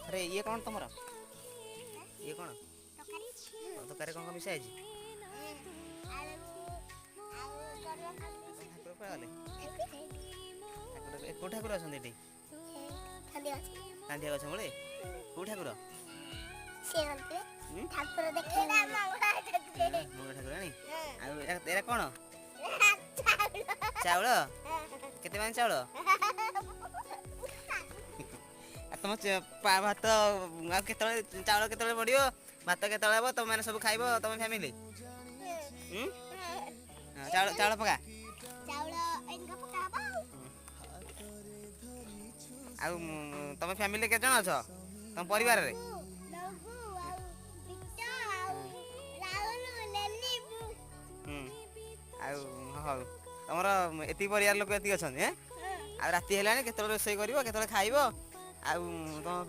ଆରେ, ଇଏ କ'ଣ ତମର? ଇଏ କ'ଣ? ତରକାରୀ କ'ଣ କ'ଣ ମିଶା ହେଇଛି? ଠାକୁର କୁଆଡ଼େ ଗଲେ? ଠାକୁର, କୋଉ ଠାକୁର ଅଛନ୍ତି ଏଠି? କାନ୍ଦିଆ ଗଛ ମୂଳେ କୋଉ ଠାକୁର? ଠାକୁର ଦେଖେଇଲା। ମଙ୍ଗଳା ଠାକୁରାଣୀ। ଆଉ ଏରା କ'ଣ? ଚାଉଳ। କେତେ ମାନେ ଚାଉଳ? ଆଉ ତମ ଭାତ ଆଉ କେତେବେଳେ, ଚାଉଳ କେତେବେଳେ ପଡ଼ିବ, ଭାତ କେତେବେଳେ ହବ, ତମେ ମାନେ ସବୁ ଖାଇବ ତମ ଫ୍ୟାମିଲି? ଚାଉଳ, ଚାଉଳ ପକା। ଚାଉଳ ଏଇନିକା ପକା ହବ। ଆଉ ତମ ଫ୍ୟାମିଲି କେତେ ଜଣ ଅଛ ତମ ପରିବାରରେ? ଲଘୁ ଆଉ ବିଟ ଆଉ ରାହୁଲ, ଲେଲି, ମୁଁ। ଆଉ ହଉ, ତମର ଏତିକି ପରିବାର ଲୋକ ଏତିକି ଅଛନ୍ତି। ଆଉ ରାତି ହେଲାଣି, କେତେବେଳେ ରୋଷେଇ କରିବ, କେତେବେଳେ ଖାଇବ? ଆଉ ତମ ପିଲା